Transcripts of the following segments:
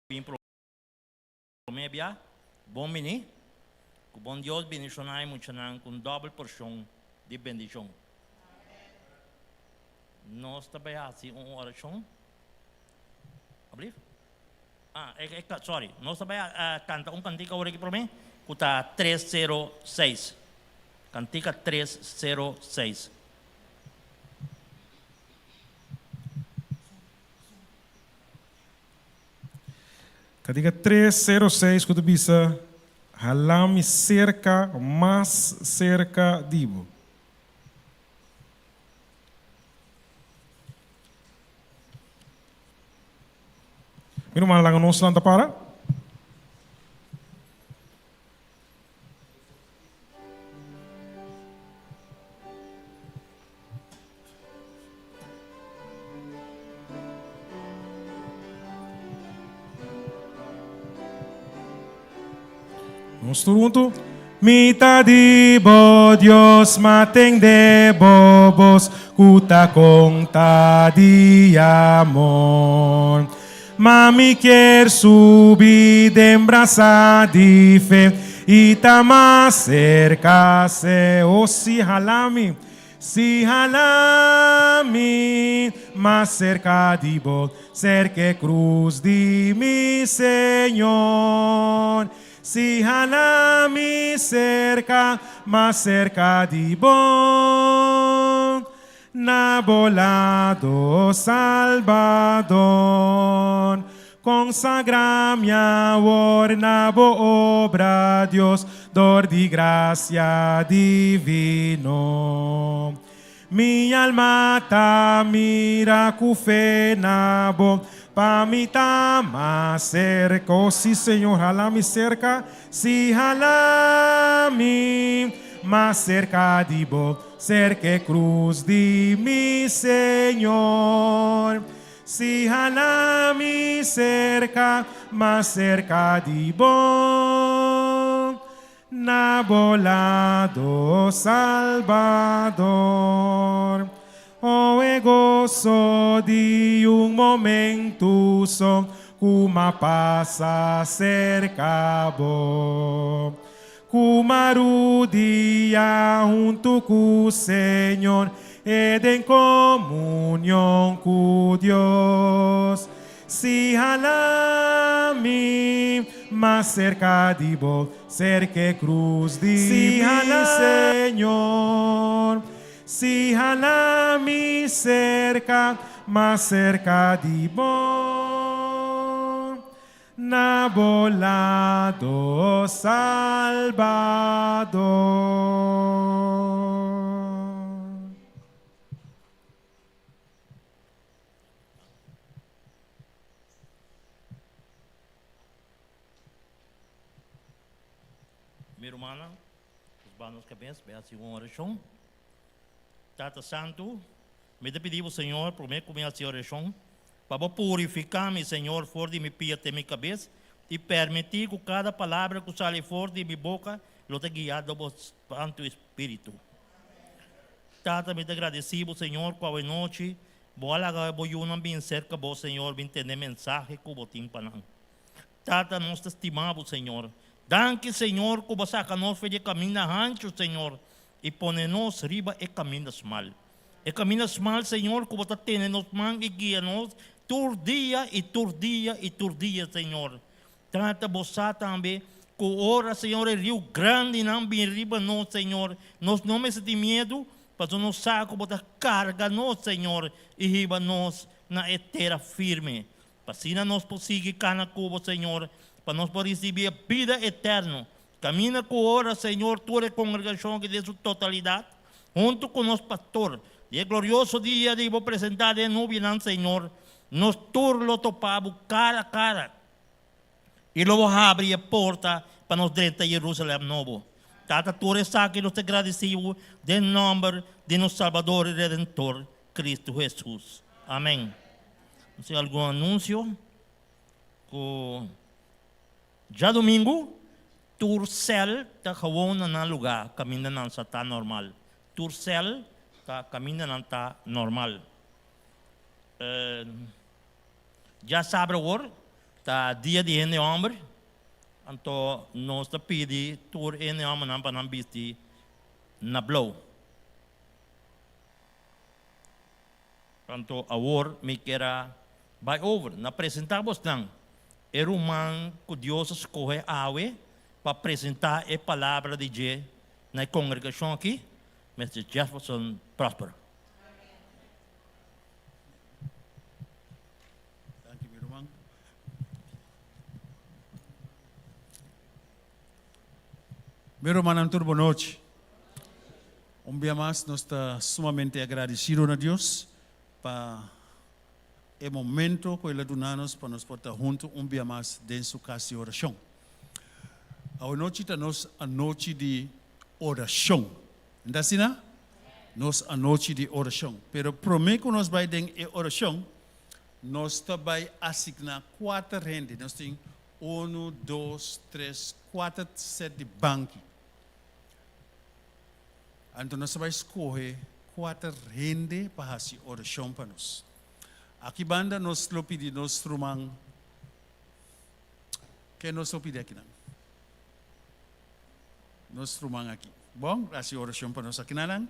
Bin promé bia, bon bini. Ku bon Dios bendishoná e muchanan ku un dòbel porshon di bendishon. Nos ta bai hasi un orashon. Ablief? Ah, e, e, sorry. Nos ta bai kanta un kantika awor aki promé, ku ta 306. Kantika 306. Kantika 306 ku ta bisa, Hala mi serka, mas serka di bo. Mi ruman, laga nos lanta para. Nos tur huntu. Mi ta di bo Dios, ma tende bo bos ku ta konta di amor. Ma mi kier subi den brasa di fe i ta mas serka se. O si hala mi, si hala mi mas serka di bo, serka e krus di mi Señor. Si hala mi serka, mas serka di bo. Na bo lado, Salbador. Consagra mi awor na bo obra, Dios, dor di gracia divino. Mi alma ta mira cu fe na bo, pa mi ta mas cerca. Oh, si, Señor, hala mi cerca, si, hala mi mas cerca di bo. Serka e krus di mi Señor. Si hala mi serka, mas serka di bo. Na bo lado, Salbador. O e goso di un momentu so ku m'a pasa serka bo. Ku marudia huntu ku Señor e den komunion ku Dios. Si hala mi mas serka di bo, serka e krus di mi Señor. Si hala mi serka, mas serka di bo. Na bo lado, Salbador. Mi rumannan, nos baha nos kabes bai hasi un orashon. Tata Santu, mi ta pidi bo, Señor, promé ku mi hasi orashon, pa bo purifiká mi, Señor, for di mi pia te mi kabes, i permití ku kada palabra ku sali for di mi boka lo ta guiá dor bo Santu Spiritu. Tata, mi ta gradisí bo, Señor, ku awenochi bo a laga bo yunan bin serka bo, Señor, bin tende mensahe ku bo tin pa nan. Tata, nos ta stima bo, Señor. Danki, Señor, ku bo a saka nos for di e kaminda hanchu, Señor, I pone nos riba e kaminda smal. E kaminda smal, Señor, ku Bo ta tene nos man i guia nos tur dia i tur dia i tur dia, Señor. Trata Bo sa tambe ku ora, Señor, e riu grandinan bin riba nos, Señor, nos no mester tin miedu, pasobra nos sa ku Bo ta karga nos, Señor, i hiba nos na e tera firme. Pa asina nos por sigui kana ku Bo, Señor, pa nos por risibí e bida eterno Camina cu ora, Señor, tur e congregacion aki den su totalidad, hunto cu nos pastor, di e glorioso dia di Bo presenta den e nubianan, Señor, nos tur lo topa Bo cara a cara, y lo Bo habri e porta pa nos drenta Jerusalem nobo. Tata, tur esaki nos ta gradeci Bo den nomber di nos Salbador y Redentor, Cristo Jesus. Amen. Nos tin algun anuncio cu. Djadumingu, tur sèl ta gewon na nan lugá kaminda nan sa ta normal. Tur sèl ta kaminda nan ta normal. Djasabra awor, Ta dia di hende hòmber, anto nos ta pidi tur hende hòmbernan pa nan bisti na blou. Anto awor mi kier a bai over na presentá bosnan e ruman ku Dios a skohe awe pa presentá e palabra di dje na e kongregashon aki, Mister Jefferson Prosper. Danki mi ruman. Mi rumannan tur bonochi. Un bia mas nos ta sumamente agradecido na Dios pa e momento cu El a duna nos pa nos por ta hunto un bia mas den Su cas di oracion. Awanochi ta nos anochi di oracion. No ta asina? Nos anochi di oracion. Pero prome cu nos bay den e oracion, nos ta bay asigna cuater hende. Nos tin uno, dos, tres, cuater set di banki. Anto nos ta bai skohe kuater hende pa hasi orashon pa nos. Aki banda nos lo pidi nos ruman, ken nos lo pidi akinan? Nos ruman aki. Bon, hasi orashon pa nos akinanan.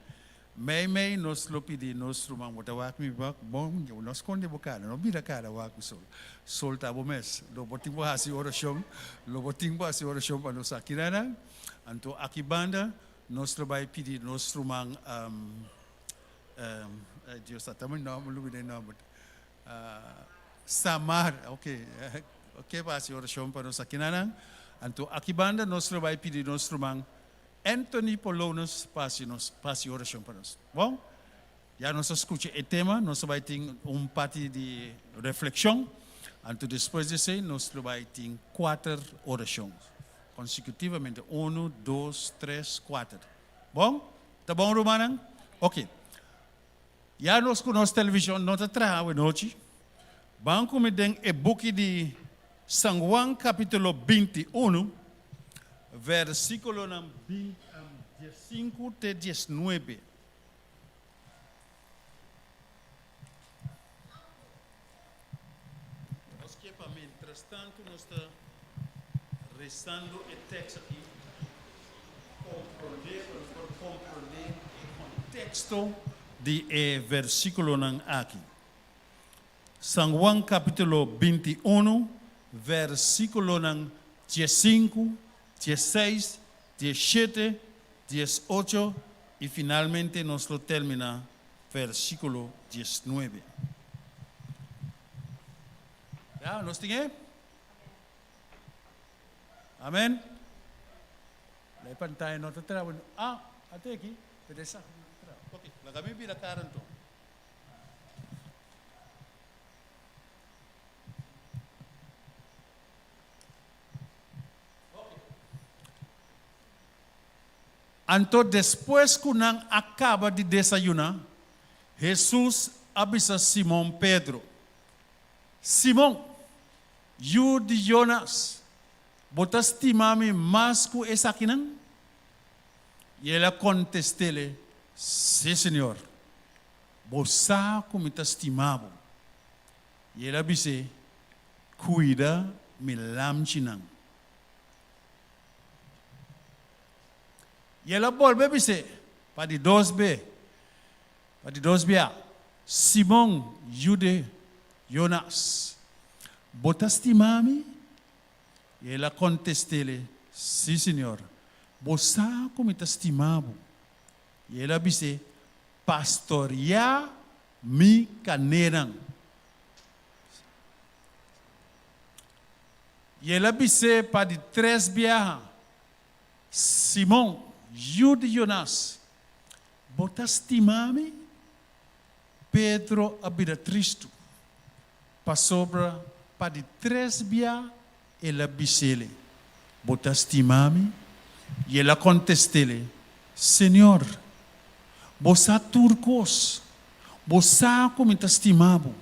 Mei mei nos lo pidi nos ruman, bo ta wak mi bak, bon, no skonde bo kara, no bira kara wak mi sol. Solta bo mes. Lo bo tin bo hasi orashon, lo bo tin bo hasi orashon pa nos akinanan. Anto aki banda nos lo bai pidi nos ruman, ay Dios ta mi nomber, lubida e nomber, Samar, ok, ok pa hasi orashon pa nos akinanan. Anto aki banda nos lo bai pidi nos ruman Anthony Polonus pa hasi nos, pa hasi orashon pa nos. Bon, ya nos a skucha e tema, nos lo bai tin un parti di reflekshon, anto despues di esei nos lo bai tin kuater orashon. Consecutivamente, unu, dos, tres, kuater. Bon? Ta bon, rumannan? Ok. Ya nos ku nos television no ta traha awenochi. Ban ku mi den e buki di San Juan kapitulo 21, versikulonan diesinku te diesnuebe. Nos ke pa mientrastantu nos ta resando e tekst aki, komprondé, pa nos por komprondé e konteksto di e versíkulonan aki. San Juan kapítulo 21, versíkulonan 15, 16, 17, 18 i finalmente nos lo terminá versíkulo 19. Ya, nos tin e? Amen. La pantalla no ta traha. Ah, ate aki. Pero esa no ta traha. Ok, laga mi bira cara anto. Anto despues ku nan a kaba di desayuná, Hesus a bisa Simon Pedro, Simon, yu di Jonas, bo ta stima mi mas ku esakinan? I el a kontest'é, Sí, Señor, bo sa ku mi ta stima bo. I el a bis'é, Kuida mi lamchinan. I el a bolbe bis'é pa di dos be, pa di dos bia, Simon, yu di Jonas, bo ta stima mi? I el a kontest'é, Sí, Señor, bo sa ku mi ta stima bo. I el a bis'é, Pastoriá mi kanénan. I el a bis'é pa di tres biaha, Simon, yu di Jonas, bo ta stima mi? Pedro a bira tristu, pasobra pa di tres bia el a bis'é, Bo ta stima mi? I el a kontest'é, Señor, bo sa tur kos, bo sa ku mi ta stima bo.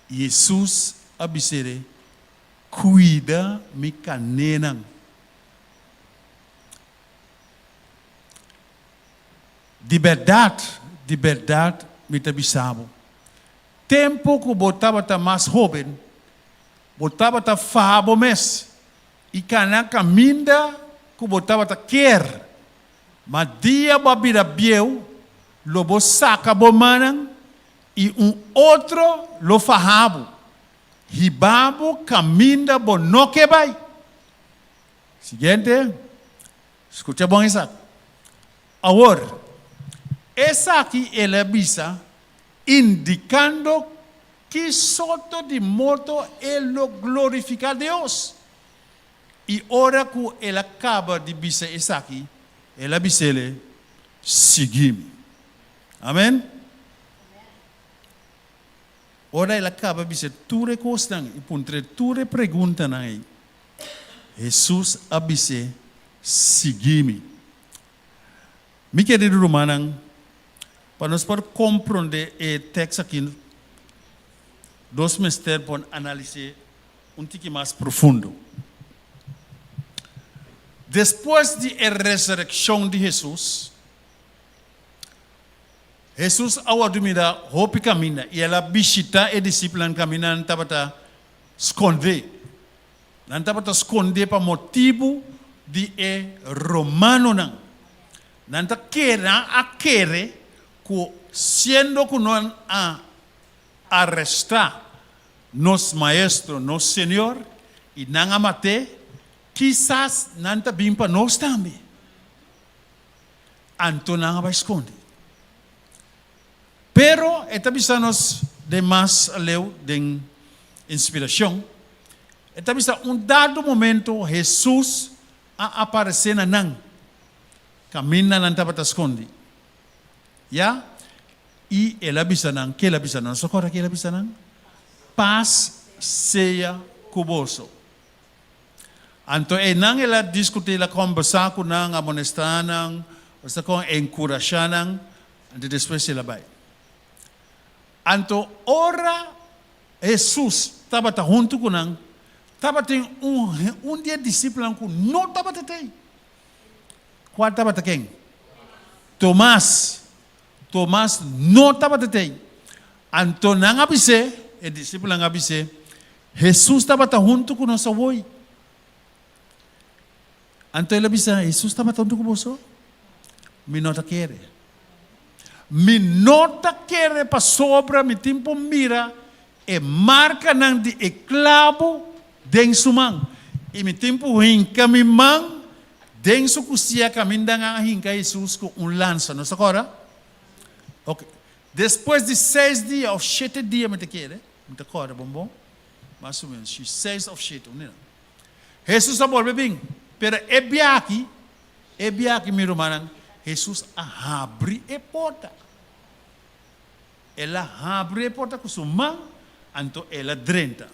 Hesus a bis'é, Kuida mi kanénan. Di bèrdat, di bèrdat mi ta bisa bo, tempu ku bo tabata mas hóben, Bo tabata faha bo mes i kana kaminda ku bo tabata kier, ma dia bo a bira bieu, lo bo saka bo mannan i un otro lo faha bo, hiba bo kaminda bo no ke bai. Siguiente, skucha bon esaki. Awor, esaki el a bisa indikando ki sorto di morto e lo glorifiká Dios. I ora ku el a kaba di bisa esaki, el a bis'é, Sigui mi. Amen. Ora el a kaba bisa tur e kosnan i puntr'é tur e preguntanan ei, Hesus a bis'é, Sigui mi. Mi kerido rumannan, pa nos por komprondé e tèks aki, nos mester por analis'é un tiki mas profundo. Despues di e resurekshon di Hesus, Hesus a wòrdu mira hopi kaminda i el a bishitá e disipelnan kaminda nan tabata skondé. Nan tabata skondé pa motibu di e romanonan. Nan ta kere, nan a kere ku siendo ku nan a arestá nos Maestro, nos Señor, i nan a mat'é, kisas nan ta bin pa nos tambe. Anto nan a bai skonde. Pero e ta bisa nos den mas aleu den inspiracion, e ta bisa un dado momento Hesus a aparece na nan caminda nan tabata scondi. Ya, y el a bisa nan, ke el a bisa nan? Nos ta corda ke el a bisa nan? Paz sea cu boso. Anto einan el a discuti, el a combersa cu nan, amonesta nan, esta con encurasha nan, anto despues el a bai. Anto ora Hesus tabata huntu cu nan, tabatin un un di e discipelnan cu no tabata tei. Cual tabata ken? Tomas. Tomas no tabata tei. Anto nan a bis'é, e discipelnan a bis'é, Hesus tabata huntu ku nos awoi. Anto el a bisa, Hesus tabata huntu ku boso? Mi no ta kere. Mi no ta kere pasobra mi tin por mira e markanan di e klabu den su man, i mi tin por hinka mi man den su kustia kaminda nan a hinka Hesus ku un lansa. Nos ta kòrda? Oke. Despues di seis dia òf shete dia mi ta kere. Mi ta kòrda bon bon, mas o ménos shi seis òf shete, un dina. Hesus a bolbe bin, pero e bia aki, e bia aki, mi rumannan, Hesus a habri e porta. El a habri e porta ku su man, anto el a drenta.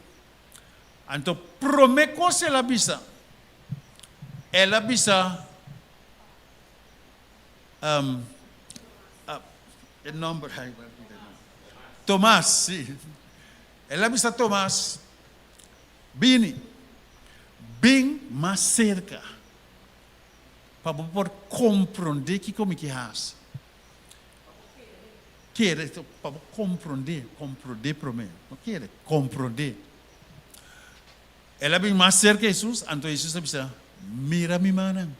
Anto promé kos el a bisa, el a bisa, E nomber, ay, Tomas, sí. El a bisa Tomas, Bini, bin mas serka, pa bo por komprondé kiko mi ke hasi. Kere, pa bo komprondé, komprondé promé, no kere, komprondé. El a bin mas serka Hesus, anto Hesus a bisa, Mira mi mannan.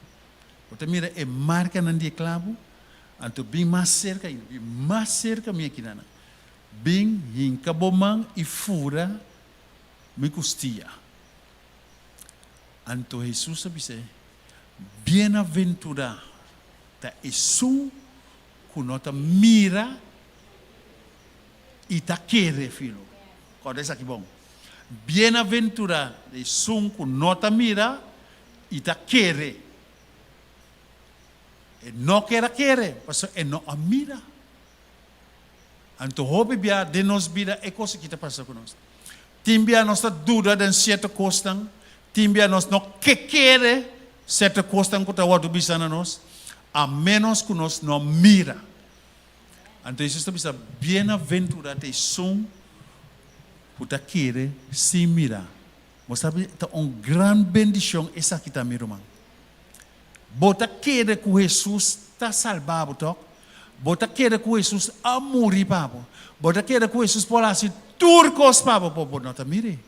Bo ta mira e markanan di e klabu? Anto bin mas serka ainda, bin mas serka mi akinanan. Bin hinka bo man i fura mi kustia. Anto Hesus a bis'é, Bienaventurá ta esun ku no ta mira i ta kere, filo. Kòrda esaki bon. Bienaventurá esun ku no ta mira i ta kere. E no ker a kere, pasobra e no a mira. Anto hopi bia den nos bida e kos aki ta pasa ku nos. Tin bia nos ta duda den sierto kosnan, tin bia nos no ke kere sierto kosnan ku ta wòrdu bisa na nos, a ménos ku nos no mira. Anto Hesus ta bisa, Bienaventurá ta esun ku ta kere sin mira. Bo sabi, ta un gran bendishon esaki ta, mi ruman. Bo ta kere ku Hesus ta salba bo, tòg? Bo ta kere ku Hesus a muri pa bo? Bo ta kere ku Hesus por hasi tur kos pa bo, pero bo no ta mir'é?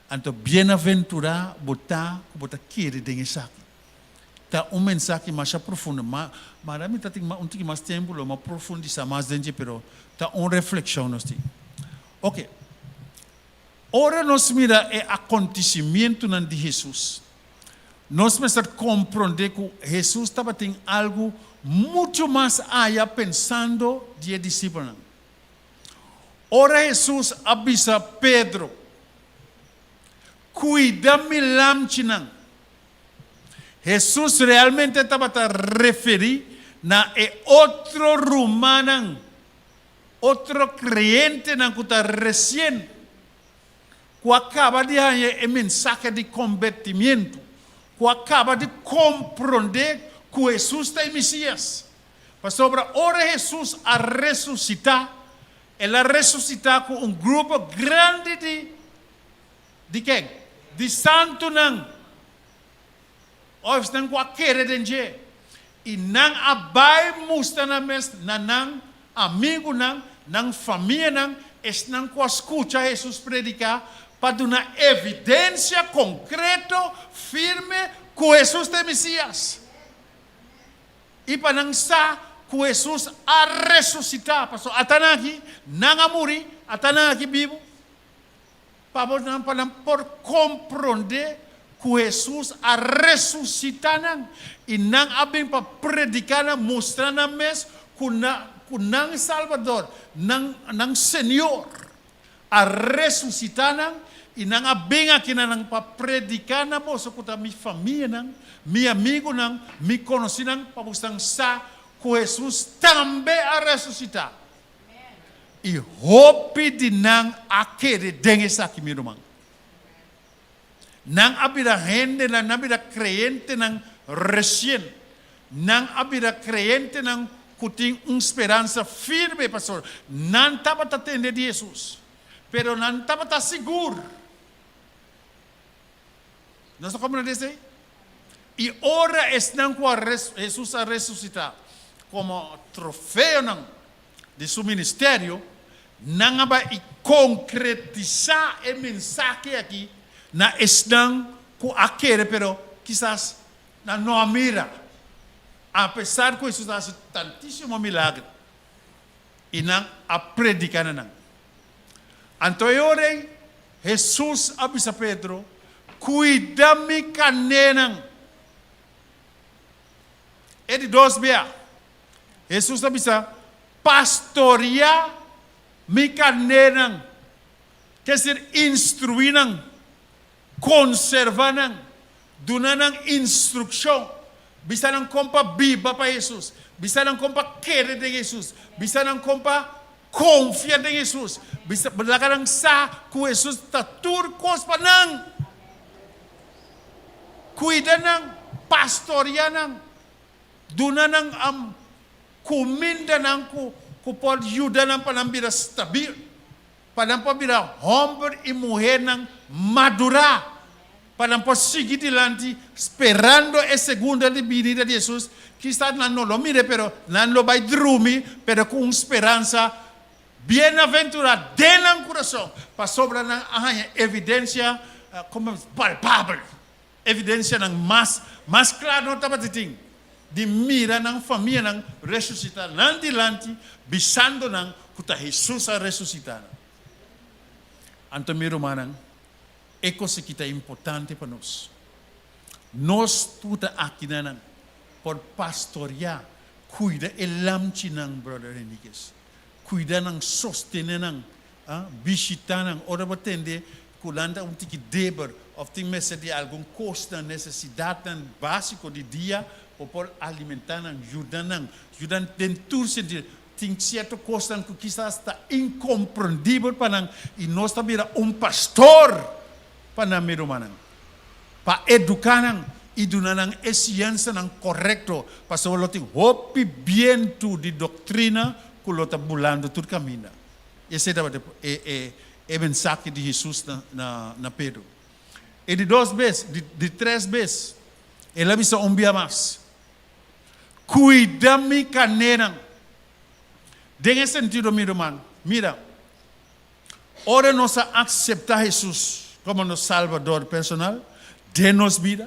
Anto bienaventurá bo ta ku bo ta kere den esaki. Ta un mensahe masha profundo. Ma mara mi ta tin un tiki mas tempu lo mi profundisá mas den dje, pero ta un reflekshon nos tin. Oke. Ora nos mira e akontesimientunan di Hesus, nos mester komprondé ku Hesus tabatin algu muchu mas aya pensando di e disipelnan. Ora Hesus a bisa Pedro, Kuida mi lamchinan, Hesus realmente tabata referí na e otro rumannan, otro kreyentenan ku ta resien ku a kaba di haña e mensahe di kombertimientu, ku a kaba di komprondé ku Hesus ta e Mesias. Pasobra ora Hesus a resusitá, el a resusitá ku un grupo grandi di di ken? Di santunan, òf esnan ku a kere den dje. I nan a bai mustra nan mes na nan amigunan, nan famianan, esnan ku a skucha Hesus prediká, pa duna evidensia konkreto, firme, ku Hesus ta e Mesias. I pa nan sa ku Hesus a resusitá, pasobra ata nan aki, nan a muri, ata nan aki bibu. Pa bo nan pa nan por komprondé ku Hesus a resusitá nan i nan a bin pa prediká nan, mustra nan mes ku na ku nan Salbador, nan nan Señor a resusitá nan i nan a bin aki na nan pa prediká na boso ku ta mi famianan, mi amigunan, mi konosínan pa boso sa ku Hesus tambe a resusitá. I hopi di nan a kere den esaki, mi ruman. Nan a bira hendenan, nan a bira kreyentenan resien. Nan a bira kreyentenan ku tin un speransa firme, pasobra nan tabata tende di Hesus, pero nan tabata sigur. Nos ta komprende esei? I ora esnan ku a Hesus a resusitá komo trofeonan di su ministerio, nan a bai i konkretisá e mensahe aki na esnan ku a kere pero kisas nan no a mira, apesar ku Hesus a hasi tantísimo milager i nan a prediká na nan. Anto e ora ei, Hesus a bisa Pedro, Kuida mi kanénan. E di dos bia, Hesus a bisa, Pastoria mi karnénan, ke esir instruí nan, konservá nan, duna nan instrukshon, bisa nan kon pa biba pa Hesus, bisa nan kon pa kere den Hesus, bisa nan kon pa konfia den Hesus, bisa laga nan sa ku Hesus ta tur kos pa nan. Kuida nan, pastoria nan. Duna nan kumindanan ku ku por yuda nan pa nan bira stabil, pa nan por bira hòmber i muhénan madurá, pa nan por sigui dilanti sperando e segunda binida di Hesus. Kisas nan no lo mir'é, pero nan lo bai drumi, pero ku un speransa bienaventurá den nan kurason, pasobra nan a haña evidensia komo palpabel. Evidensianan mas mas kla no tabata tin di mira nan famianan resusitá nan dilanti, bisando nan ku ta Hesus a resusitá nan. Anto mi rumannan, e kos aki ta importante pa nos. Nos tur ta aki na nan por pastoriá, kuida e lamchinan, Brother Henriquez. Kuida nan, sostené nan, bishitá nan. Ora bo tende ku nan ta un tiki deber òf tin mester di algun kosnan, nesesidatnan básiko di dia, bo por alimentá nan, yuda nan, yuda nan den tur sentido. Tin sierto kosnan ku kisas ta inkomprendibel pa nan i nos ta bira un pastor pa nan, mi rumannan, pa eduká nan i duna nan e siensanan korekto, pasobra lo tin hopi bientu di doktrina ku lo ta bulando tur kaminda. Esei tabata e E mensahe di Hesus na na Pedro. E di dos bes, di di tres bes, el a bisa un bia mas, Kuida mi karnénan. Den e sentido, mi ruman, mira, ora nos a akseptá Hesus komo nos Salbador personal den nos bida?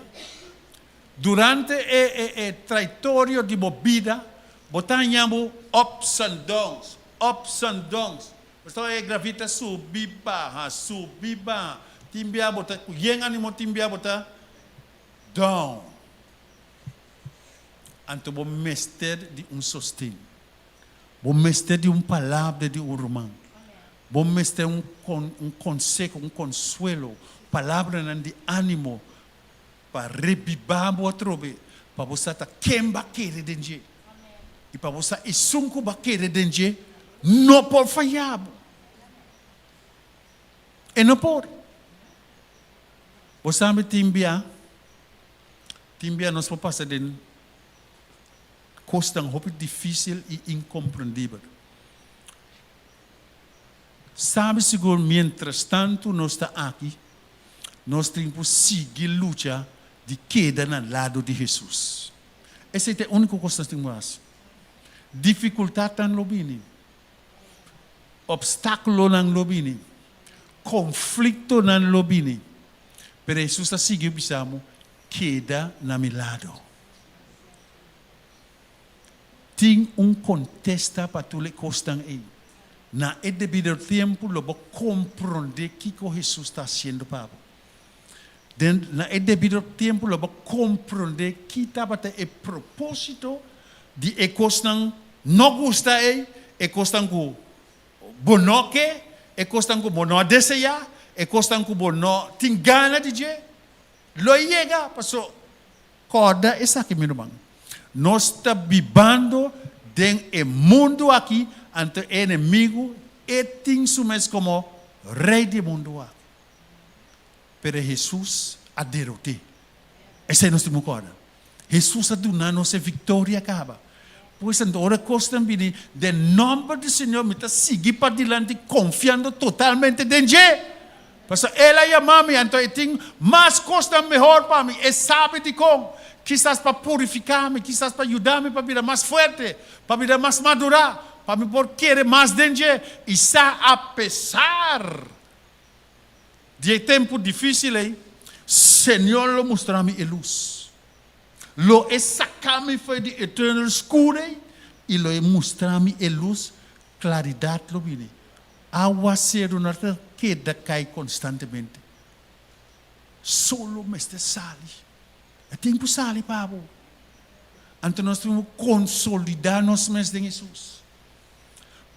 Durante e e e trayektorio di bo bida, bo ta haña bo ups and downs, ups and downs. Pasobra e grafit ta subi baha, subi baha. Tin bia bo ta ku yen animo, tin bia bo ta down. Anto bo mester di un sosten. Bo mester di un palabra di un ruman. Bo mester un un konseho, un konsuelo, palabranan di animo pa rebibá bo atrobe, pa bo sa ta ken bo a kere den dje. I pa bo sa esun ku bo a kere den dje no por fayá bo. E no por. Bo sabi tin bia, tin bia nos por pasa den kosnan hopi difísil i inkomprendibel. Sabi sigur mientrastantu nos ta aki, nos tin ku sigui lucha di keda na lado di Hesus. Esei ta e úniko kos nos tin ku hasi. Difikultatnan lo bini, opstákulonan lo bini, konfliktonan lo bini, pero Hesus ta sigui bisa bo, Keda na mi lado. Tin un kontesta pa tur e kosnan ei. Na e debido tempu lo bo komprondé kiko Hesus ta hasiendo pa bo. Den na e debido tempu lo bo komprondé ki tabata e propósito di e kosnan no gusta ei, e kosnan ku bo no ke, e kosnan ku bo no a deseá, e kosnan ku bo no tin gana di dje. Lo e yega, paso Kòrda esaki, mi ruman, nos ta bibando den e mundu aki, anto e enemigu e tin su mes komo rei di e mundu aki. Pero Hesus a derot'é. Esei nos tin ku kòrda. Hesus a duna nos e viktoria kaba. Pues anto ora kosnan bini, den nòmber di Señor mi ta sigui padilanti konfiando totalmente den dje. Pasobra El a yama mi, anto E tin mas kosnan mehor pa mi. E sabi dikon. Kisas pa purifiká mi, kisas pa yuda mi pa bira mas fuerte, pa bira mas madurá, pa mi por kere mas den dje. I sa apesar di e tempu difísil ei, Señor lo mustra mi e lus. Lo e saka mi for di e tùnel skur ei i lo e mustra mi e lus, klaridat lo bini. Awaseru no ta keda kai konstantemente. Solo mester sali. E tin ku sali pa bo. Anto nos tin ku konsolidá nos mes den Hesus.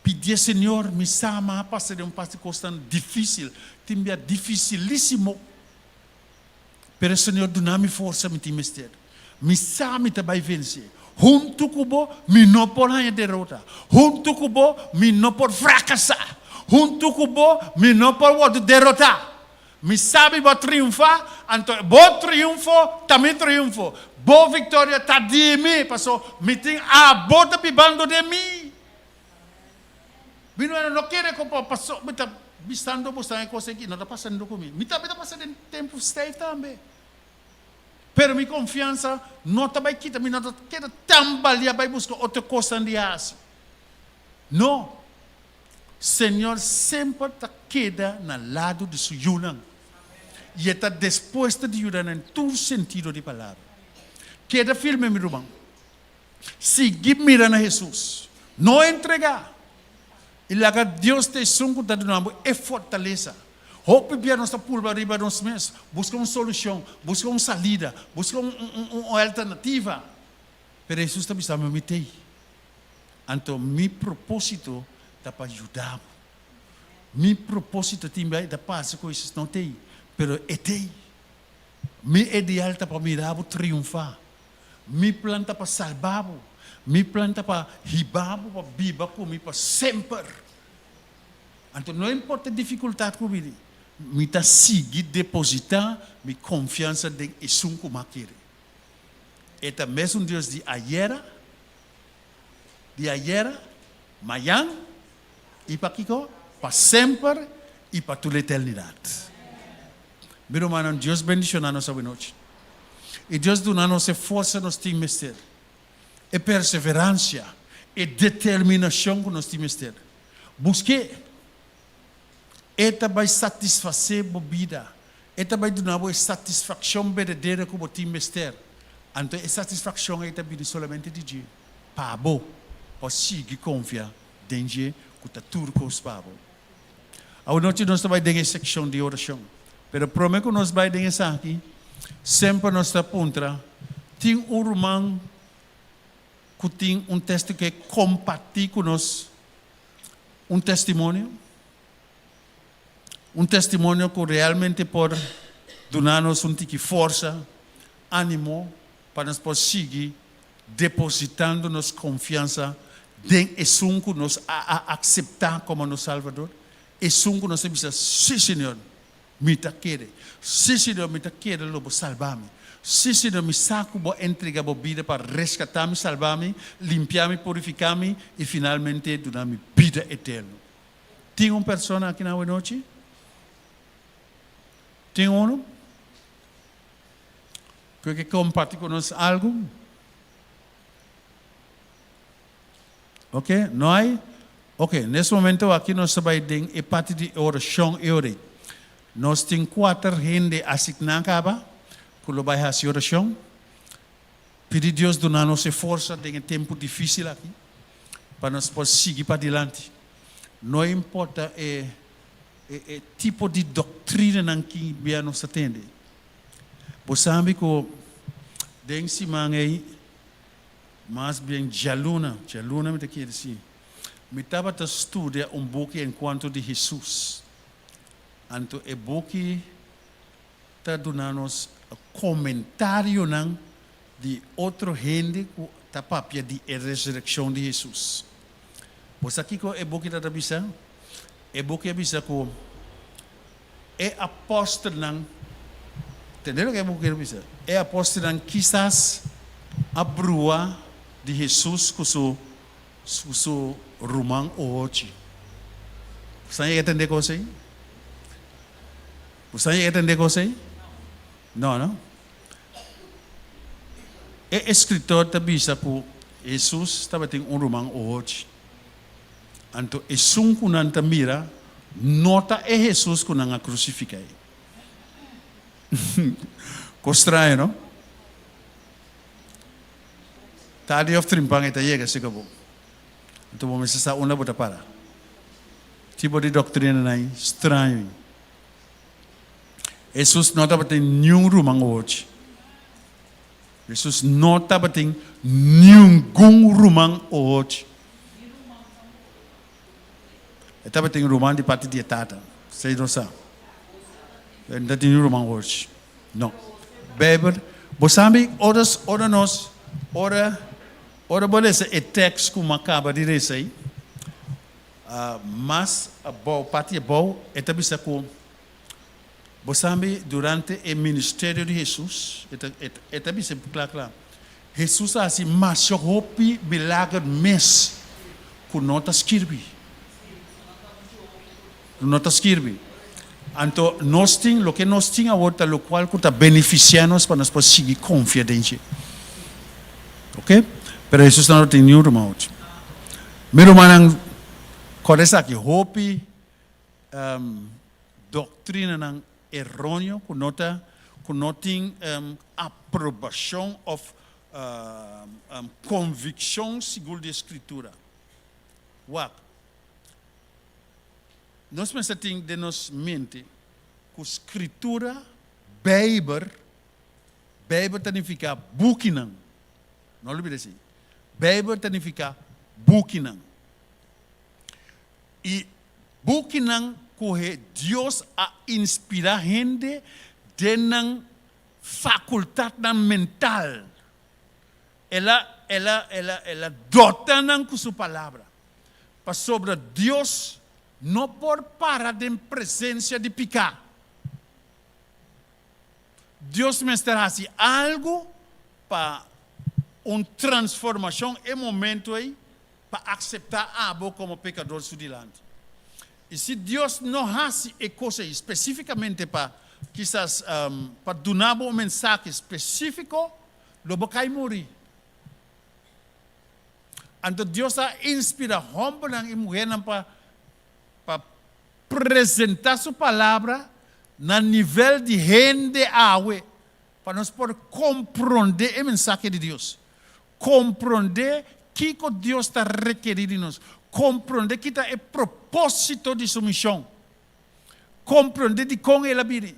Pidié, Señor, mi sa mi a pasa den un pas di kosnan difísil, tin bia difisilísimo. Pero Señor duna mi forsa mi tin mester. Mi sa mi ta bai vense. Huntu ku bo mi no por haña derota. Huntu ku bo mi no por frakasá. Huntu ku bo mi no por wòrdu derotá. Mi sa mi bo a triunfá, anto bo triunfo ta mi triunfo. Bo viktoria ta di mi, paso mi tin abo ta bibando den mi. Mi no no kere ku bo paso mi ta bisando bo stan e kos aki no ta pasando ku mi. Mi tambe ta pasa den tempu stijf tambe. Pero mi konfiansa no ta bai kita, mi no ta keda tambalia bai buska otro kosnan di hasi. No. Señor semper ta keda na lado di su yunan i e ta despuesto di yuda nan den tur sentido di palabra. Keda firme mi ruman. Sigui mira na Hesus. No entregá. I laga Dios ta esun ku ta duna bo e fortalesa. Hopi bia nos ta purba riba nos mes, buska un solushon, buska un salida, buska un alternativa. Pero Hesus ta bisa mi, Mi t'ei. Anto mi propósito ta pa yuda bo. Mi propósito tin bia ta parse ku Hesus no t'ei, pero e t'ei. Mi ideal ta pa mira bo triunfá. Mi plan ta pa salba bo. Mi plan ta pa hiba bo pa biba ku mi pa semper. Anto no importa e difikultat ku bini, mi ta sigui depositá mi konfiansa den esun ku mi a kere. E ta mesun Dios di ayera, di ayera, mañan i pa kiko? Pa semper i pa tur eternidat. Mi rumannan, Dios bendishoná nos awenochi. I Dios duna nos e forsa nos tin mester, e perseveransia, e determinashon ku nos tin mester. Busk'é. E ta bai satisfasé bo bida. E ta bai duna bo e satisfakshon berdadero ku bo tin mester. Anto e satisfakshon ei ta bini solamente di dje. Pa bo por sigui konfia den dje ku ta tur kos pa bo. Awanochi nos ta bai den e sekshon di orashon. Pero prome ku nos bai den esaki, semper nos ta puntra, Tin un ruman ku tin un testi ke kompartí ku nos un testimonio? Un testimonio ku realmente por duna nos un tiki forsa, ánimo pa nos por sigui depositando nos konfiansa den esun ku nos a a akseptá komo nos Salvador, esun ku nos a bisa, Sí, Señor, mi ta kere. Sí, Señor, mi ta kere lo bo salba mi. Sí, Señor, mi sa ku bo a entrega bo bida pa reskatá mi, salba mi, limpia mi, purifiká mi i finalmente duna mi bida eterno. Tin un persona aki na awenochi? Tin unu? Ku ke komparti ku nos algu? Ok, no hay? Ok, nes momento aki nos ta bai den e parti di orashon e ora ei. Nos tin kuater hende asigná kaba ku lo bai hasi orashon. Pidi Dios duna nos e forsa den e tempu difísil aki pa nos por sigui padilanti. No importa e e tipo di doktrinanan ki bia nos ta tende. Bo sabi ku den siman ei, mas bien djaluna, djaluna mi ta kere si, mi tabata studia un buki enkuanto di Hesus. Anto e buki ta duna nos komentarionan di otro hende ku ta papia di e resurekshon di Hesus. Bo sa kiko e buki ta ta bisa? E buki a bisa ku e apòstelnan, tende loke e buki ta bisa, e apòstelnan kisas a brua di Hesus ku su ku su ruman ohochi. Bo sa yega tende kos ei? Bo sa yega tende kos ei? No, no. E eskritor ta bisa ku Hesus tabatin un ruman ohochi. Anto esun ku nan ta mira no ta e Hesus ku nan a krusifiká ei. Kos straño, no? Tardi òf trimpan e ta yega serka bo. Anto bo mester sa unda bo ta para. Tipo di doktrinanan ei straño ei. Hesus no tabatin niun ruman ohochi. Hesus no tabatin ningun ruman ohochi. E tabatin ruman di parti di e tata, esei nos sa. E no tabatin niun ruman ohochi. No. Bijbel, bo sabi ora, ora nos, ora, ora bo lesa e tekst ku mi a kaba di lesa ei, mas abou, parti abou, e ta bisa ku Bo sabi, durante e ministerio di Hesus, e ta, e ta bisa kla kla, Hesus a hasi masha hopi milager mes ku no ta skirbi. Ku no ta skirbi. Anto nos tin, loke nos tin awor ta lokual ku ta benefisiá nos pa nos por sigui konfia den dje. Oke? Pero Hesus no tin niun ruman ochi. Mi rumannan, kòrda esaki, hopi Doctrinanan erróneo cu no ta cu no tin aprobacion of conviccion sigur di e Scritura. Wak, nos mester tin den nos mente cu Scritura, Bijbel, Bijbel ta nifica bukinan. No lubida esey. Bijbel ta nifica bukinan. I bukinan ku he Dios a inspirá hende den nan fakultatnan mental. El a, el a, el a, el a dota nan ku su palabra. Pasobra Dios no por para den presensia di piká. Dios mester hasi algu pa un transformashon e momentu ei pa akseptá abo komo pekador su dilanti. I si Dios no hasi e kos ei spesífikamente pa, kisas, pa duna bo un mensahe spesífiko, lo bo kai muri. Anto Dios a inspirá hòmbernan i muhernan pa pa presentá su Palabra. Na nivel di hende awe, pa nos por komprondé e mensahe di Dios, komprondé kiko Dios ta rekerí di nos, komprondé ki ta e propósito di su mishon, komprondé dikon el a bini,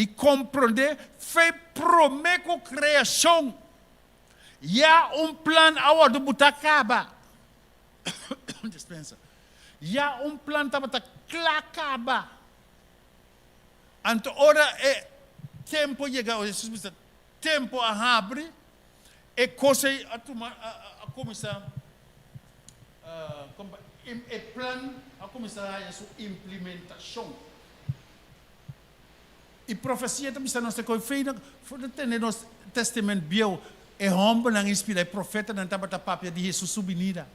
i komprondé fe promé ku kreashon ya un plan a wòrdu butá kaba. Dispensa. Ya un plan tabata kla kaba. Anto ora e tempo yega, Hesus bisa, tempo a habri, e kos ei a tuma, a kuminsá, e plan a kuminsá haña su implementashon. E profesia ta bisa nos te koe fe for di tende nos Testament Bieu, e hòmbernan inspirá, e profetanan tabata papia di Hesus su binida.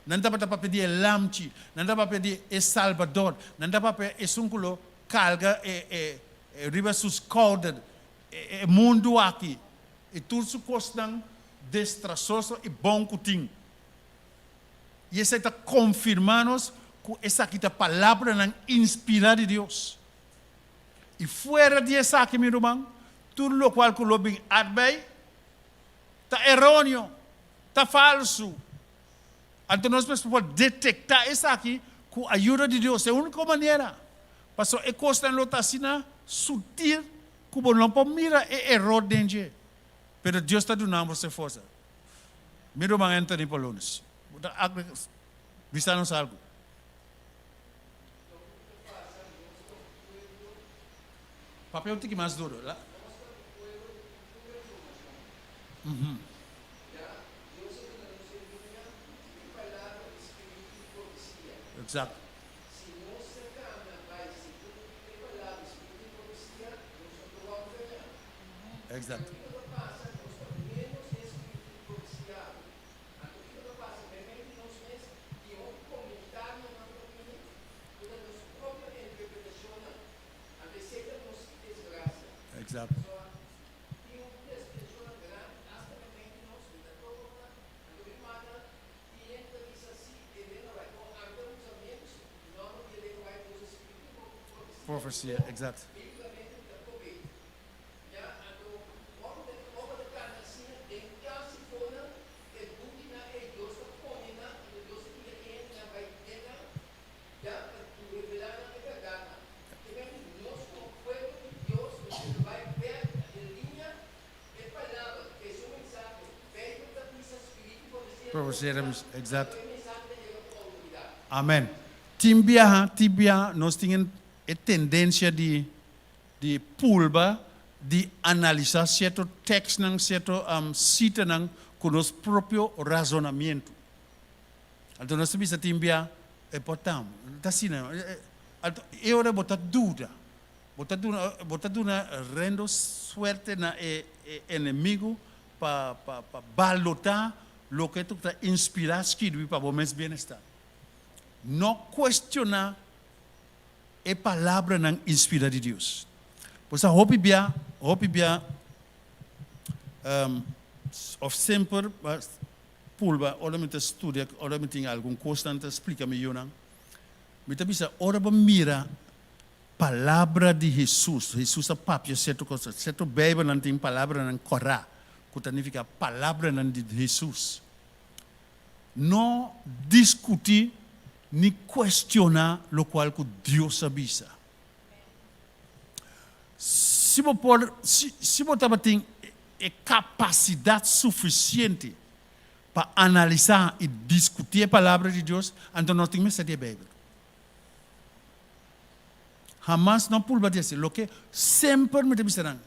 Nan tabata papia di e Lamchi, nan tabata papia di e Salbador, nan tabata papia esun ku lo karga e e riba su skouder e mundu aki i tur su kosnan destrasoso i bon ku tin. I esei ta konfirmá nos ku esaki ta palabranan inspirá di Dios. I fuera di esaki, mi ruman, tur lokual ku lo bin atbei ta eróneo, ta falsu. Anto nos mester por detektá esaki ku ayuda di Dios. E úniko manera, pasobra e kosnan lo ta asina sutil ku bo no por mira e eror den dje. Pero Dios ta duna bo se forsa. Mi ruman Anthony Polonis, bo ta bisa nos algu? Papia un tiki mas duro. Exacto. Exacto. Exacto. Profesia, exacto. Profesia ta bisa, exacto. Amen. Tin biaha, tin biaha nos tin e tendencia di di pulba di analisá sierto tekstnan, sierto sitanan ku nos propio razonamiento. Anto nos ta bisa tin bia e por ta, ta asina. Anto e ora bo ta duda, bo ta duna, bo ta duna rendo suerte na e enemigo pa pa pa balotá loke tu ta inspirá skirbi pa bo mes bienestar. No kuestioná e palabranan inspirá di Dios. Bo sa hopi bia, hopi bia, of semper pulba ora mi ta studia, ora mi tin algun kosnan ta splika mi yunan, mi ta bisa ora bo mira palabra di Hesus, Hesus a papia sierto kos, sierto Bijbelnan tin palabranan kòrá ku ta nifiká palabranan di Hesus. No diskutí ni kuestioná lokual ku Dios a bisa. Si bo por, si, si bo tabatin e kapasidat sufisiente pa analisá i diskutí e Palabra di Dios, anto no tin mester di e Beibel. Hamas no pulba di hasi loke semper mi ta bisa nan,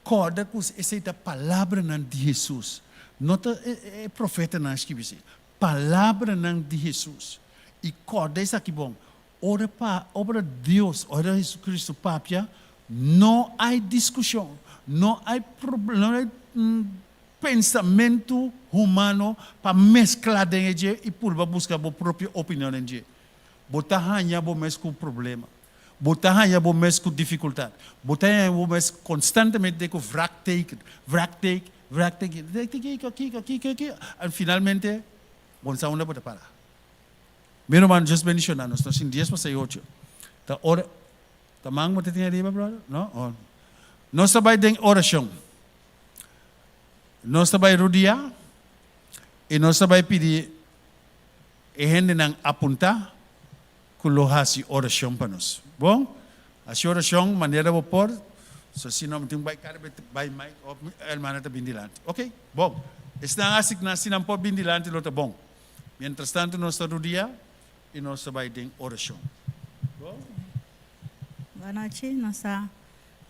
kòrda ku esei ta palabranan di Hesus, no ta e profetanan a skibi esei, palabranan di Hesus. I kòrda esaki bon, ora pa ora Dios, ora Hesukristu papia, no hay diskushon, no hay no hay pensamentu humano pa meskla den e dje i purba buska bo propio opinion den dje. Bo ta haña bo mes ku problema. Bo ta haña bo mes ku difikultat. Bo ta haña bo mes konstantemente ku vraagteken, vraagteken, vraagteken. Kiko, kiko, kiko, kiko. En finalmente, bo no sa unda bo ta para. Mi ruman, Dios bendiciona nos. Nos tin dies pasá i ocho. Ta ora. Ta man bo ta tin ariba, brother? No? Oh. Nos ta bai den orashon. Nos ta bai rudia i nos ta bai pidi e hendenan apuntá ku lo hasi orashon pa nos. Bon? Hasi orashon manera bo por. So si no mi tin ku bai kada bes bai mic òf mi hermana ta bin dilanti. Oke, bon. Esnan asigná si nan por bin dilanti lo ta bon. Mientrastantu nos ta rudia i nos ta bai den orashon. Bon? Buanochi, nos ta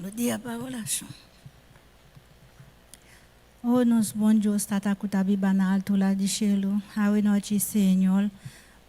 rudia pa orashon. O nos bon Dios Tata ku ta biba na altura di shelu, awe nochi Señor,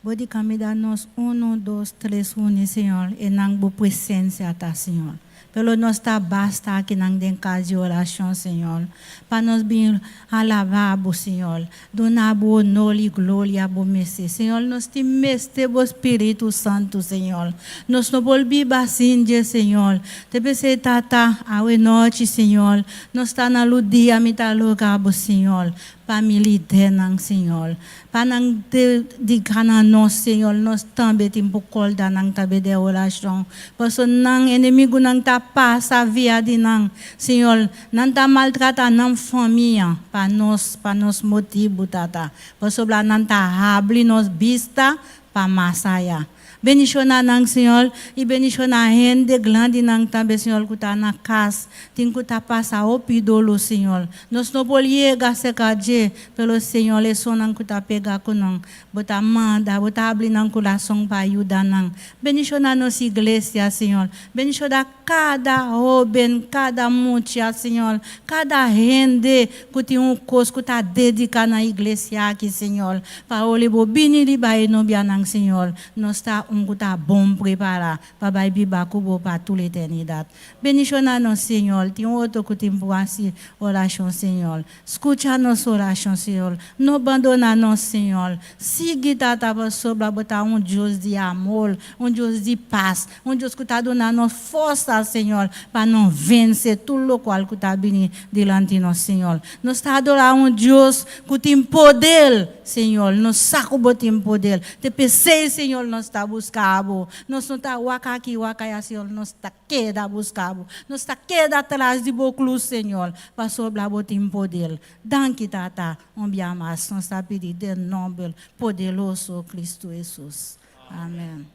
Bo di kamida nos unu, dos, tres uni Señor, e nan Bo presencia ta Señor. Pero nos ta basta akinan den kas di orashon Señor, pa nos bin alabá Bo Señor, duna Bo honor i gloria Bo mester Señor, nos tin mester Bo Spiritu Santu Señor, nos no por biba sin dje Señor, te p'esei Tata awe nochi Señor, Nos ta na ludia mi ta roga bo Señor pa mi lidernan Señor pa nan dedica na nos Señor nos tambe tin por corda nan tambe den oracion paso nan enemigunan ta pasa via di nan Señor nan ta maltrata nan famia pa nos pa nos motibu tata pasobra nan ta habri nos bista pa mas aya. Bendiciona nan, Señor, y bendiciona hende grandinan tambe, Señor, cu ta na cas, tin cu ta pasa hopi dolo, Señor. Nos no por yega cerca dje, pero, Señor, esunnan cu ta pega cu nan, Bo ta manda, Bo ta habri nan curason pa yuda nan. Bendiciona nos iglesia, Señor. Bendiciona cada hoben, cada mucha, Señor, cada hende cu tin un cos cu ta dedica na iglesia aki, Señor. Pa ora Bo bini riba e nobianan, Señor, nos ta un cu ta bon prepara pa bay biba cu Bo pa tur eternidad. Bendiciona nos, Señor. Tin otro cu tin por haci oracion, Señor. Skucha nos orashon, Señor. No bandona nos, Señor. Sigui, Tata, pasobra Bo ta un Dios di amor, un Dios di pas, un Dios ku ta duna nos forsa, Señor, pa nos vense tur lokual ku ta bini dilanti nos, Señor. Nos ta adorá un Dios ku tin poder, Señor. Nos sa ku Bo tin poder. Te p'esei, Señor, nos ta buska Bo. Nos no ta wak aki, wak aya, Señor. Nos ta. Keda buska bo. Nos ta keda tras di bo krus, Señor, pasobra bo tin poder. Danki, Tata, un bia mas nos ta pidi den nomber poderoso Cristo Hesus. Amen.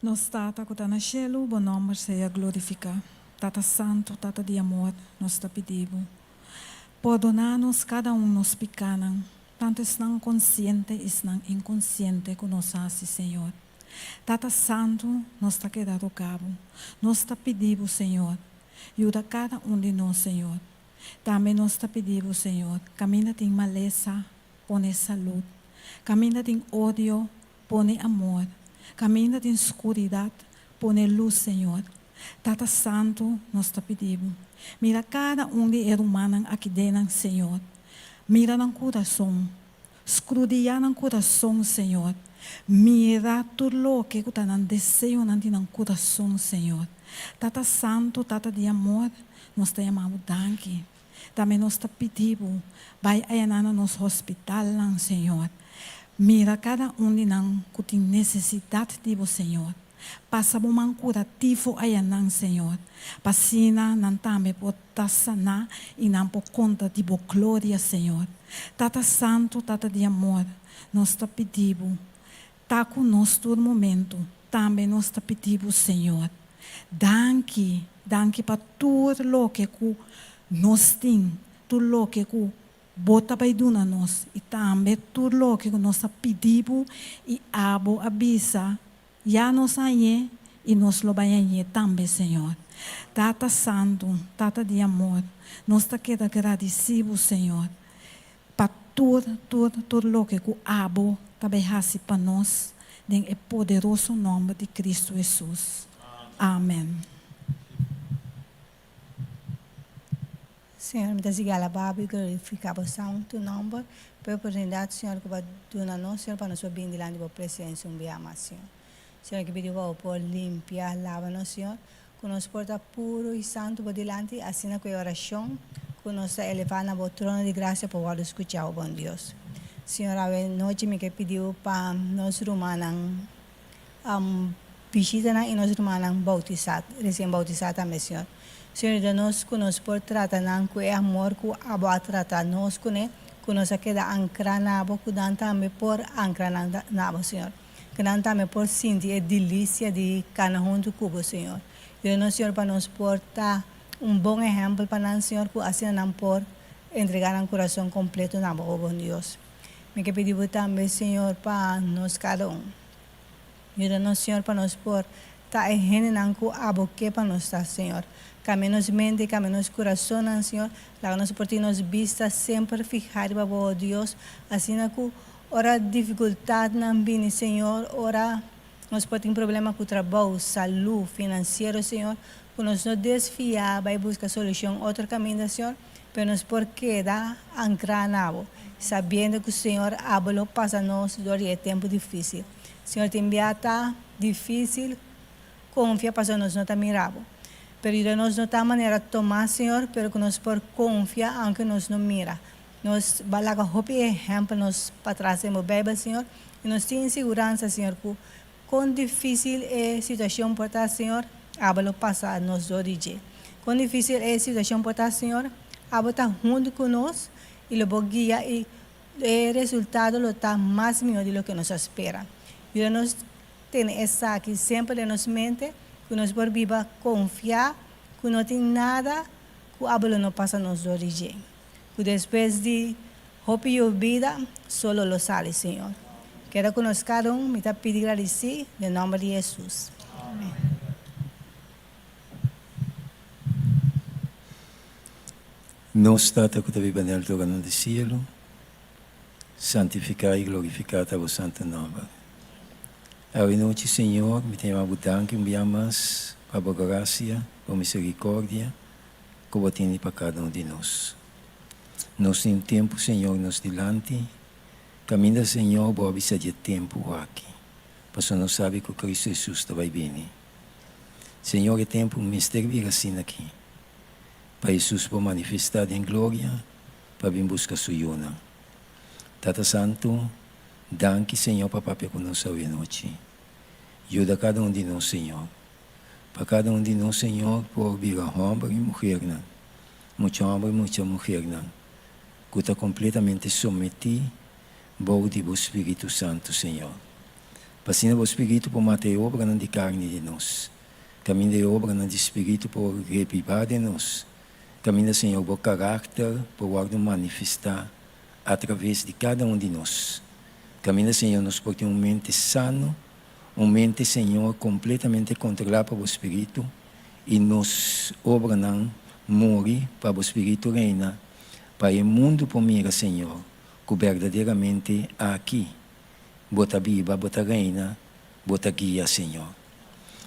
Nos Tata ku ta na shelu, bo nòmber sea glorifiká. Tata Santu, Tata di amor, nos ta pidi bo, pordoná nos kada un nos pikánan, tantu esnan konsiente i esnan inkonsiente ku nos hasi, Señor. Tata Santu, nos ta keda roga bo, nos ta pidi bo, Señor, yuda kada un di nos, Señor. Tambe nos ta pidi bo, Señor, kaminda tin malesa, pone salud. Kaminda tin odio, Pone amor. Kaminda tin skuridat, pone lus, Señor. Tata Santu, nos ta pidi Bo, mira kada un di e rumannan aki den nan, Señor. Mira nan kurason. Skrudiá nan kurason, Señor. Mira tur loke ku ta nan deseonan di nan kurason, Señor. Tata Santu, Tata di amor, nos ta yama Bo danki. Tambe nos ta pidi Bo, bai ayaná na nos hospitalnan, Señor. Mira kada un di nan ku tin nesesidat di Bo, Señor. Pasa Bo man kurativo ayanan, Señor, pa asina nan tambe por ta saná i nan por konta di Bo gloria, Señor. Tata Santu, Tata di amor, nos ta pidi Bo, ta ku nos tur momentu. Tambe nos ta pidi Bo, Señor, danki, danki pa tur loke ku nos tin, tur loke ku Bo ta bai duna nos, i tambe tur loke ku nos a pidi Bo i Abo a bisa, ya nos a hañ'é i nos lo bai hañ'é tambe, Señor. Tata Santu, Tata di amor, nos ta keda gradisí Bo, Señor, pa tur, tur, tur loke ku Abo ta bai hasi pa nos, den e poderoso nòmber di Cristo Hesus. Amen. Señor, mi ta sigui alabá Bo i glorifiká Bo santu nòmber pa e oportunidat, Señor, ku Bo a duna nos, Señor, pa nos por bini dilanti Bo presensia un bia mas, Señor. Señor, ki pidi Bo por limpia, laba nos, Señor, ku nos por ta puru i santu Bo dilanti, asina ku e orashon ku nos ta elevá na Bo trono di grasia por wòrdu skuchá, o bon Dios. Señor, awe nochi mi ke pidi Bo pa nos rumannan bishitanan i nos rumannan boutisá, resien boutisá tambe, Señor. Señor, yuda nos ku nos por trata nan ku e amor ku Abo a trata nos kuné, ku nos a keda ankrá na Bo, ku nan tambe por ankrá nan na Bo, Señor. Ku nan tambe por sinti e delisia di kana huntu ku Bo, Señor. Yuda nos, Señor, pa nos por ta un bon ehèmpel pa nan, Señor, ku asina nan por entregá nan kurason kompleto na Bo, o bon Dios. Mi ke pidi Bo tambe, Señor, pa nos kada un. Yuda nos, Señor, pa nos por ta e hendenan ku Abo ke pa nos ta, Señor. Kambia nos mente, kambia nos kurasonnan, Señor. Laga nos por tin nos bista semper fihá riba Bo, o Dios, asina ku ora difikultatnan bini, Señor, ora nos por tin problema ku trabou, salú, finansiero, Señor, ku nos no desviá bai buska solushon otro kaminda, Señor, pero nos por keda ankrá na Bo, sabiendo ku Señor Abo lo pasa nos dor di e tempu difísil. Señor, tin bia ta difísil konfia pasobra nos no ta mira Bo. Pero yuda nos no ta manera Tomás, Señor, pero ku nos por konfia aunke nos no mira. Nos ba laga hopi ehèmpel nos patras den Bo Beibel, Señor, i nos tin siguransa, Señor, ku Kon difísil e situashon por ta, Señor, abo lo pasa nos dor di dje. Kon difísil e situashon por ta, Señor, abo ta huntu ku nos i lo bo guia i e resultado lo ta mas mihó di loke nos a spera. Yuda nos tene esaki semper den nos mente, ku nos por biba konfiá ku no tin nada ku abo lo no pasa nos dor di dje. Ku despues di hopi yobida, solo lo sali, Señor. Keda ku nos kada un, mi ta pidi gradisí den nòmber di Hesus. Amèn. Nos Tata ku ta biba den altuganan di sielu, santifiká i glorifiká ta bo santu nòmber. Awe nochi, Señor, mi ta yama bo danki un bia mas pa bo grasia, bo miserikòrdia, ku bo tene pa kada un di nos. Nos tin un tempu, Señor, nos dilanti, kaminda, Señor, bo a bisa di e tempu aki, pasobra nos sabi ku Kristu Hesus ta bai bini. Señor, e tempu mester bira asina aki, pa Hesus por manifestá den gloria pa bin buska Su yunan. Tata Santu, danki, Señor, pa papia ku nos awe nochi. Yuda kada un di nos, Señor. Pa kada un di nos, Señor, por bira homber i muhernan, mucha homber i mucha muhernan, ku ta kompletamente sometí bou di Bo Spiritu Santu, Señor. Pa asina Bo Spiritu por mata e obranan di karni di nos, kaminda e obranan di Spiritu por rebibá den nos, kaminda, Señor, Bo karakter por wòrdu manifestá atraves di kada un di nos, kaminda, Señor, nos por tin un mente sano, Un mente, Señor, completamente controlá pa Bo Spiritu, i nos obranan muri pa Bo Spiritu reina, pa e mundu por mira, Señor, cu berdaderamente aki Bo ta biba, Bo ta reina, Bo ta guia, Señor.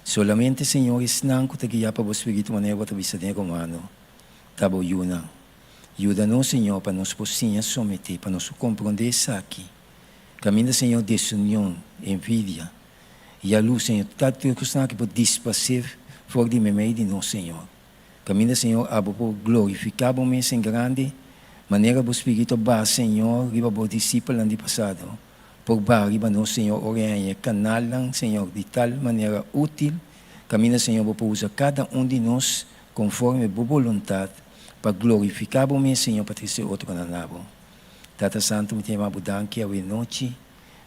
Solamente, Señor, esnan cu ta guiá pa Bo Spiritu manera Bo ta bisa den Romano, ta Bo yunan. Yuda nos, Señor, pa nos por siña someté, pa nos por comprendé esaki. Kaminda Señor desunion, envidia, yalú, Señor, ta tur kosnan aki por disparsé for di meimei di nos, Señor. Kaminda, Señor, abo por glorifiká bo mes en grandi, manera bo Spiritu a baha, Señor, riba bo disipelnan di pasado, por baha riba nos, Señor, ora e haña e kanalnan, Señor, di tal manera útil, kaminda, Señor, bo por usa kada un di nos konforme bo boluntat pa glorifiká bo mes, Señor, pa trese otronan na bo. Tata Santu mi ta yama bo danki awe nochi,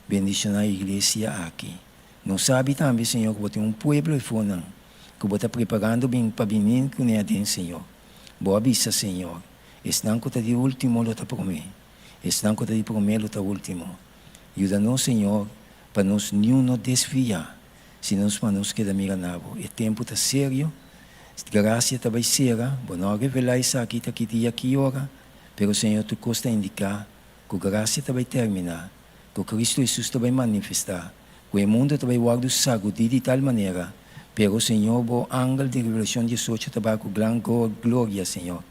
bendiciona e iglesia aki. Nos sabi tambe Señor cu bo tin un pueblo efonan cu bo ta preparando bin pa bini cune aden Señor. Bo a bisa Señor, esnan cu ta di ultimo lo ta prome, esnan cu ta di prome lo ta ultimo. Yuda nos Señor pa nos niun no desvia, sino pa nos keda mira na bo. E tempo ta serio, gracia ta bay cera, bo no a revela esaki ta ki dia ki ora, Pero Señor tur kos ta indiká ku grasia ta bai terminá, ku Kristu Hesus ta bai manifestá, ku e mundu ta bai wòrdu sagudí di tal manera, pero Señor bo angel di Revelashon diesocho ta bai ku gran gloria, Señor,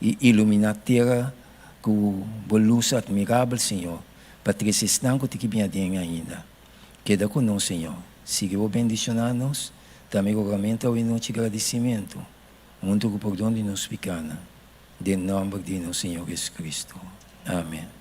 i iluminá tera ku bo lus atmirabel, Señor, pa trese esnan ku tin ki bin aden ainda. Keda ku nos, Señor. Sigui bo bendishoná nos, ta mi rogamentu awe nochi gradisimentu, huntu ku pordon di nos pikánan. Den nomber di nos Señor Jesucristo. Amen.